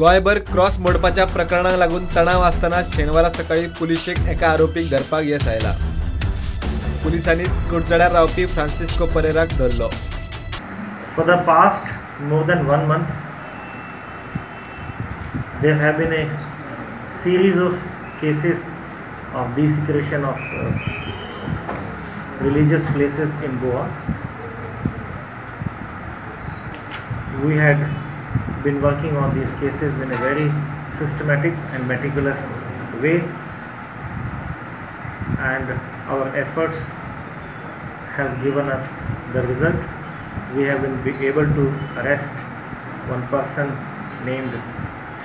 गोंयभर क्रॉस मोडपाच्या प्रकरणाक लागून तणाव आसतना शेनवारा सकाळी पुलिशेक एका आरोपीक धरपाक येस आयला. पुलिसांनी कुडचड्यार रावपी फ्रांसिस्को परेराक धरलो. For the past more than 1 month, there have been a series of cases of desecration of religious places in Goa. We had been working on these cases in a very systematic and meticulous way, and our efforts have given us the result. We have been able to arrest one person named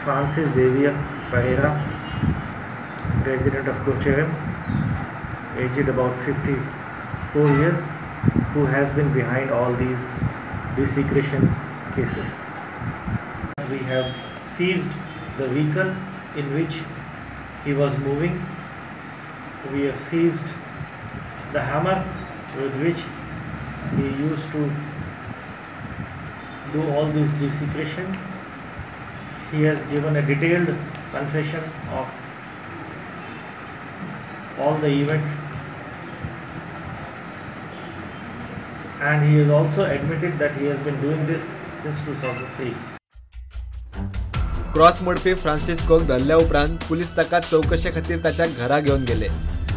Francis Xavier Pereira, resident of Curchorem, aged about 54 years, who has been behind all these desecration cases. We have seized the vehicle in which he was moving. We have seized the hammer with which he used to do all this desecration. He has given a detailed confession of all the events, and he has also admitted that he has been doing this since 2003. Cross मोडपी फ्रांसिस्कोक धरल्या उपरांत police ताका चवकशे खातीर ताच्या घरा घेवन गेले.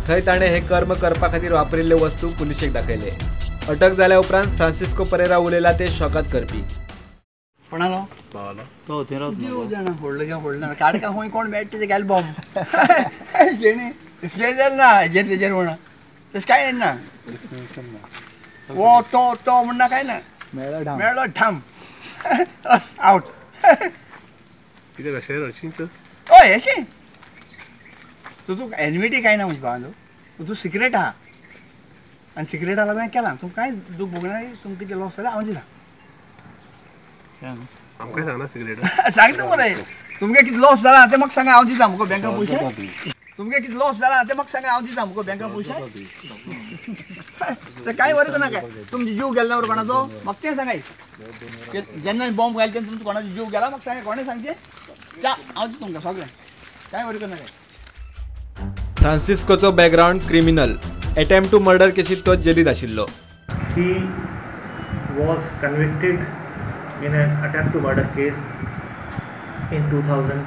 थंय ताणें हे कर्म करपा खातीर वापरिल्ले वस्तू पुलिशेक दाखयले. अटक जाल्या उपरांत फ्रांसिस्को परेरा उलयला ते शॉकात करपी. कोणालो तो देव जाणा व्हडलो काय व्हडलो ना काडका खंय कोण मेळटा तेजे गेले बॉम्ब जेणे डिस्प्ले जालें ना हेजेर तेजेर म्हणा तशें कांय ना वो तो तो म्हणना कांय ना मेळ्ळो ठाम आवट. कितें अशें हरशींच हय अशें तुजो एनमिटी कांय ना म्हजे भावान तुजो सिक्रेट आहा आनी सिक्रेटा लागून केलां तुमकां कांय दूख भोगना तुमकां कितें लॉस जाल्यार हांव दिता. आमकां सांगना सिगरेट सांगता मरे तुमगे कितें लॉस जाला तें म्हाका सांगा हांव दिता मुगो बँका पयशे. तुमगे कितें लॉस जाला तें म्हाका सांगा हांव दिता मुगो बँका पयशे. तें कांय बरें करनाका तुमचो जीव गेलो ना मरे कोणाचो म्हाका तें सांगाय. जेन्ना बॉम्ब घाले तेन्ना तुमचो कोणाचो जीव गेला म्हाका सांगा कोणें सांगचें च्या हांव दिता तुमकां सगळें कांय बरें करनाका. फ्रांसिस्कोचो background criminal attempt to murder केसीत तो जेलींत आशिल्लो. He was convicted in an attempt to murder case in 2000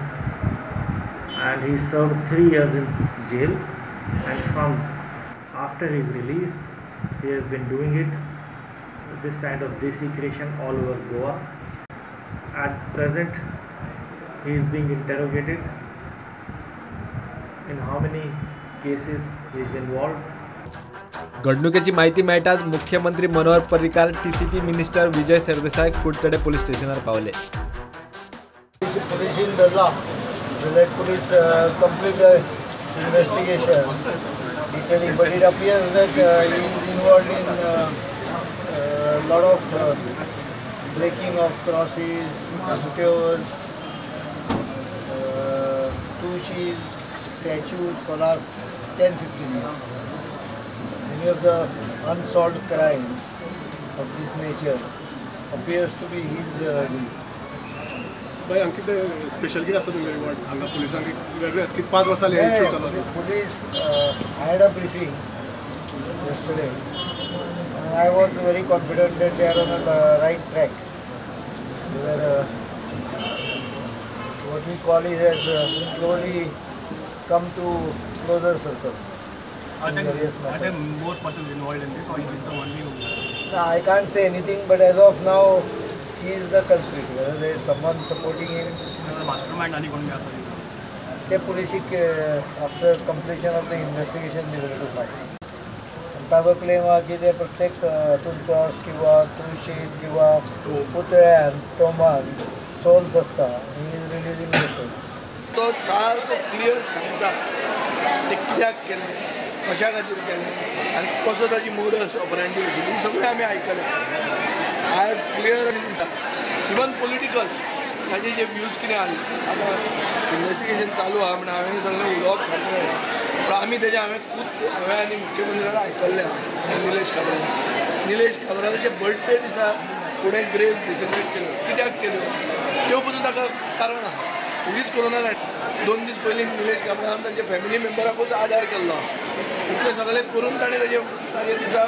and he served 3 years in jail, and from after his release he has been doing it, this kind of desecration all over Goa. At present he is being interrogated in how many cases he is involved. घडणुकेची माहिती मेळटाच मुख्यमंत्री Manohar Parrikar, TCP minister Vijay Sardesai Kudchade police स्टेशनार पावले. पुलिसीन धरला. Let police complete the investigation detailing, but it appears that he is involved in lot of breaking of crosses, meteors, tushes, statues for last 10-15 years. Many of the unsolved crimes of this nature appears to be his doing. बाय हांगा कितें special कितें आसा तुमगे reward हांगा पुलिसांक वेगळे कितें 5 वर्सां जालीं हे इश्यू चालू आसा. Police I had a briefing yesterday and I was very confident that they are on the right track. They were what we call it as slowly come to closer circle. Are there more persons involved in this, or is the only one? No, I can't say anything, but as of now, he is the culprit. Whether there is someone supporting him. The mastermind ani kon asa? The police, after completion of the investigation, they will to find. ताजो claim आहा की ते प्रत्येक हातून cross किंवा तुळशीन किंवा पुतळ्यान टोमान souls आसता. He is releasing the souls. तो सारको क्लियर सांगता ते कित्याक केलें, कशा खातीर केलें आनी कसो ताजी मोडस ऑपरेंटी आशिल्ली सगळें आमी आयकलें. आयज क्लियर दिसा इवन पॉलिटिकल ताजे जे व्यूज कितें आसले आतां इन्वेस्टिगेशन चालू आहा म्हण हांवें सगळें उलोवप सारकें पूण आमी तेजें हांवें खूब हांवें आनी मुख्यमंत्र्याक आयकल्लें आहा निलेश काब्राल. निलेश काब्रालाचे बर्थडे दिसा फुडें ग्रेव्स डिसेक्रेट केल्यो, कित्याक केल्यो त्यो पसून ताका कारण आहा. पुलीस करूं ना. 2 दीस पयलीं निलेश काब्रालान तांच्या फॅमिली मेंबराकूच आदार केल्लो, इतलें सगळें करून ताणें ताजे दिसा.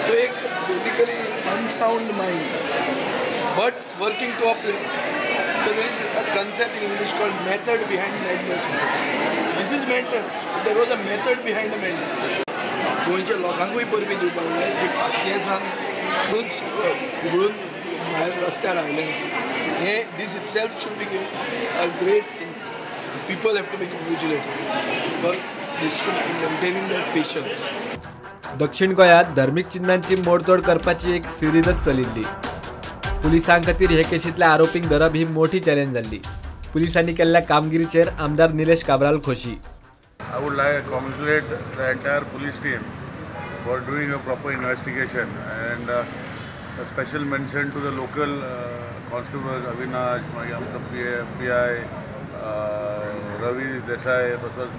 सो एक basically unsound mind but working to a plan. So there is a concept in English called method behind madness. This is madness. There was a method behind the madness. गोंयच्या लोकांकूय परबी दिवपाक जाय की पासियेंसान खंयच उगडून भायर रस्त्यार आयलें हें. This itself should be a great thing. People have to be congratulated for this maintaining that patience. दक्षिण गोंयांत धर्मीक चिन्हांची मोडतोड करपाची एक सिरीजच चलिल्ली. पुलिसां खातीर हे केशींतल्या आरोपींक धरप ही मोठी चॅलेंज जाल्ली. पुलिसांनी केल्ल्या कामगिरीचेर आमदार निलेश काब्राल खोशी. I would like to congratulate the entire police team for doing a proper investigation and a special mention to the local constables Avinash, आमचो PI Ravi Desai.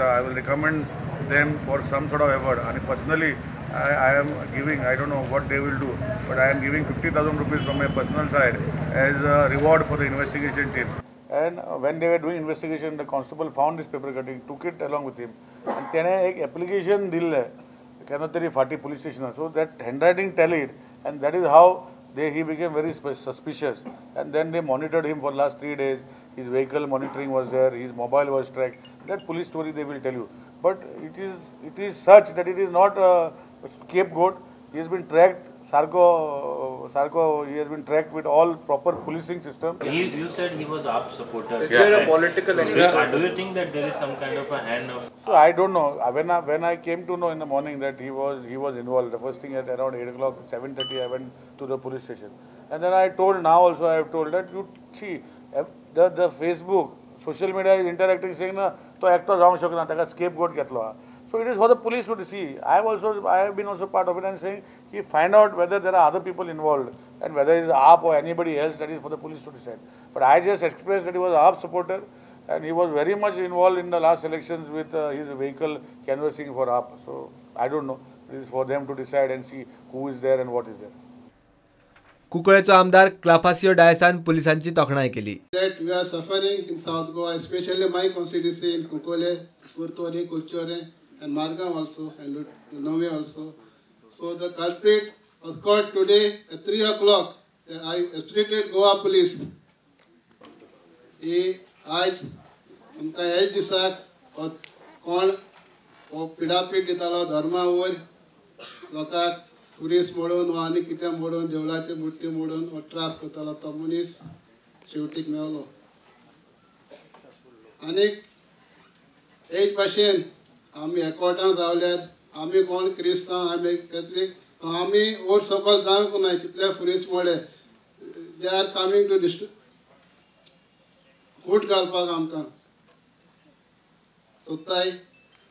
I will recommend them for some sort of effort. And personally, I am giving, I don't know what they will do, but I am giving 50,000 rupees from my personal side as a reward for the investigation team. And when they were doing investigation, the constable found this paper cutting, took it along with him, and तेणे एक application दिल्लें केन्ना तरी फाटी police station. So that handwriting tallied, and that is how he became very suspicious. And then they monitored him for last 3 days. His vehicle monitoring was there, his mobile was tracked. That police story they will tell you. But it is such that it is not a scapegoat. He has been tracked. Sarko, he has been tracked with all proper policing system. You said he was AAP supporter. Is there a political angle? Do you think that there is some kind of a hand of? So I don't know. When I came to know in the morning that he was involved, the first thing at around 8 o'clock, 7:30, I went to the police station, and then I told, now also I have told that you see the Facebook, social media is interacting, saying na to actor wrong shakna, taka scapegoat घेतलो. So it is for the police to see. I have been also part of it and saying, he find out whether there are other people involved and whether it is AAP or anybody else, that is for the police to decide. But I just expressed that he was AAP supporter and he was very much involved in the last elections with his vehicle canvassing for AAP. So I don't know. It is for them to decide and see who is there and what is there. कुंकळेचो आमदार क्लाफासियो डायसान पुलिसांची तोखणाय केली. That we are suffering in South Goa, especially my constituency in Kunkole, Curtorim, Curchorem and Margao also, and Nove also. So the culprit was caught today at 3 o'clock. I appreciated Goa police. ही आज आमकां ह्याच दिसाक कोण हो पिडापीड दितालो धर्मा वयर लोकांक पुलीस मोडून वा आनी कितें मोडून देवळाची मुर्ती मोडून हो त्रास करतालो तो मनीस शेवटीक मेवलो. आनीक एक भाशेन आमी एकवटान रावल्यार आमी कोण क्रिस्तांव आमी कॅथलीक आमी वयर सकयल जावंक ना. तितले police mode they are coming to disturb फूट घालपाक आमकां सोदताय.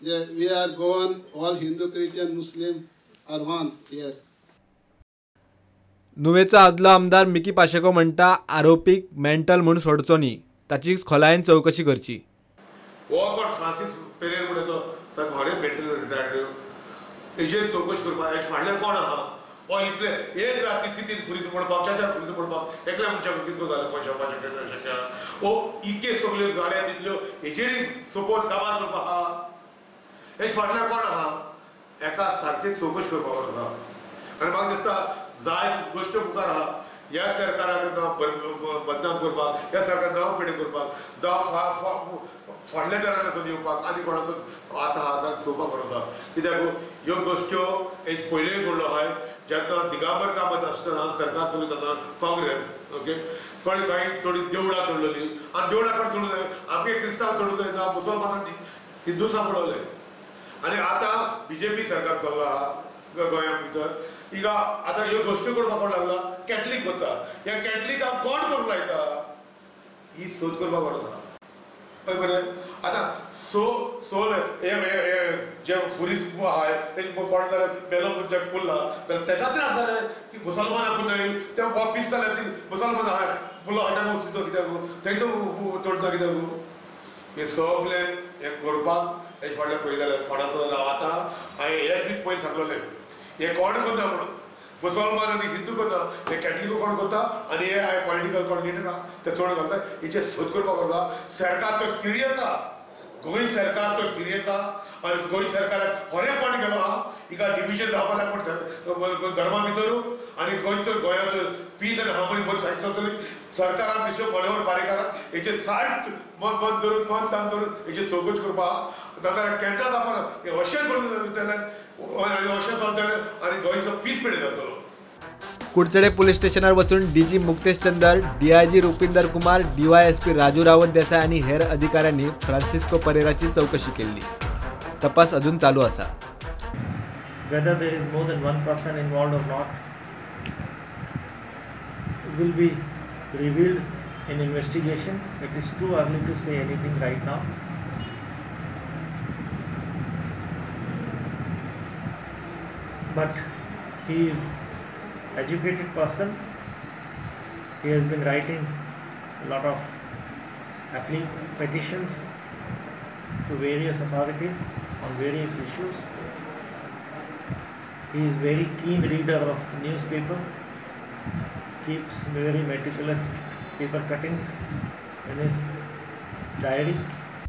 जे we are Goan, all Hindu, Christian, Muslim are one here. नुवेचो आदलो आमदार मिकी पाशेको म्हणटा आरोपीक मेंटल म्हूण सोडचो न्ही, ताची खोलायेन चवकशी करची. हो कोण फ्रांसीस पेरेर म्हणटा तो सारको मेंटल रिटायर्ड, हेजेर चवकशी करपाक फाटल्यान कोण आहा. हो इतले एक राती 3 फुरीस मोडपाक, 4 फुरीस मोडपाक एकल्या मनशाक कितको जालें पयशे वचपाक शक्य. हो इके सगल्यो जाल्या तितल्यो हेजेरय सपोर्ट काबार करपाक आहा. हेच फाटल्यान कोण आहा एका सारकी चवकशी करपाक आसा. आनी म्हाका दिसता जाय गोश्ट मुखार आहा. ह्या सरकाराक नांव बदनाम करपाक, ह्या सरकार नांव पेडे करपाक, जावं फाटल्या दरान आसून येवपाक आनी कोणाचो आतां आहा जाल्यार चोवपाक गरज आसा. कित्याक ह्यो गोश्ट्यो हेच पयलींय घडलो आहाय जेन्ना दिगंबर कामत आसतना सरकार चलयता आसतना काँग्रेस ओके कोण कांय थोडी देवळां तोडलेली आनी देवळां कोण तोडूंक जाय, आमगे क्रिस्तांव तोडूंक जायना, मुसलमानांनी हिंदूसां पडवले. आनी आतां बीजेपी सरकार चल्लां आहा गोंया भितर. हिंगा आतां ह्यो गोश्टी करपाक कोण लागला, कॅथलीक करता. ह्या कॅथलिकांक कोण करूंक लायता ही सोद करपाक गरज आसा. हय बरें आतां सो सोल हे जे फुरीस आहाय ते कोण जाल्यार बेलो मनशाक पुरला जाल्यार तेका त्रास जाले की मुसलमानाक न्हय ते वापीस जाल्यार ती मुसलमान आहाय पुरलो आहाय तांकां वचता कित्याक तेंकां तोडटा कित्याक. हे सगळें हें करपाक हेच फाटल्यान पळयता जाल्यार कोणाचो जाल्यार आतां हांवें हेच पयलीं सांगलेलें हें कोण करना म्हणून मुसलमान आनी हिंदू करता, हे कॅथलिको कोण करता आनी हे पॉलिटिकल कोण लीडर आहा ते चड घालता. हेचेर सोद करपाक जाता. सरकार तर सिरियस आहा, गोंय सरकार तर सिरियस आहा आनी गोंय सरकाराक खरेंपण गेलो आहा. हिका डिविजन जावपाक जाय पूण धर्मा भितर आनी गोंय गोंयांत पीस आनी हार्मोनी बरी सारकी चलतली. सरकारान मिस्टर मनोहर पारेकारान हेचेर साठ मन धरून मन दान धरून हेचेर चवकशी करपाक आहा. नाजाल्यार केन्ना जावपाना हें अशेंच करून जातलें आनी अशें चलतलें आनी गोंयचो पीस मेळटा जातलो. कुडचडे पुलीस स्टेशनार वचून DG Muktesh Chandar, DIG Rupinder Kumar, DYSP Raju Rawat Desai आनी हेर अधिकाऱ्यांनी फ्रांसिस्को परेराची चवकशी केल्ली. तपास अजून चालू आसा. Whether there is more than one person involved or not will be revealed in investigation. It is too early to say anything right now. But he is educated person. He has been writing a lot of petitions to various authorities on various issues. He is very keen reader of newspaper, keeps very meticulous paper cuttings in his diary.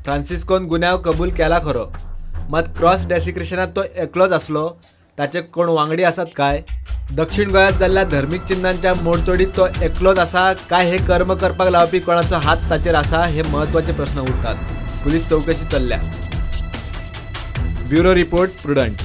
फ्रांसिस्कोन गुन्यांव कबूल केला खरो, मात cross डेसिक्रेशनात तो एकलोच आसलो, ताचे कोण वांगडी आसात काय, दक्षिण गोंयांत जाल्ल्या धर्मीक चिन्हांच्या मोडतोडीत तो एकलोच आसा काय, हे कर्म करपाक लावपी कोणाचो हात ताचेर आसा, हे म्हत्वाचे प्रश्न उरतात. पुलीस चवकशी चल्ल्या. Bureau report, Prudent.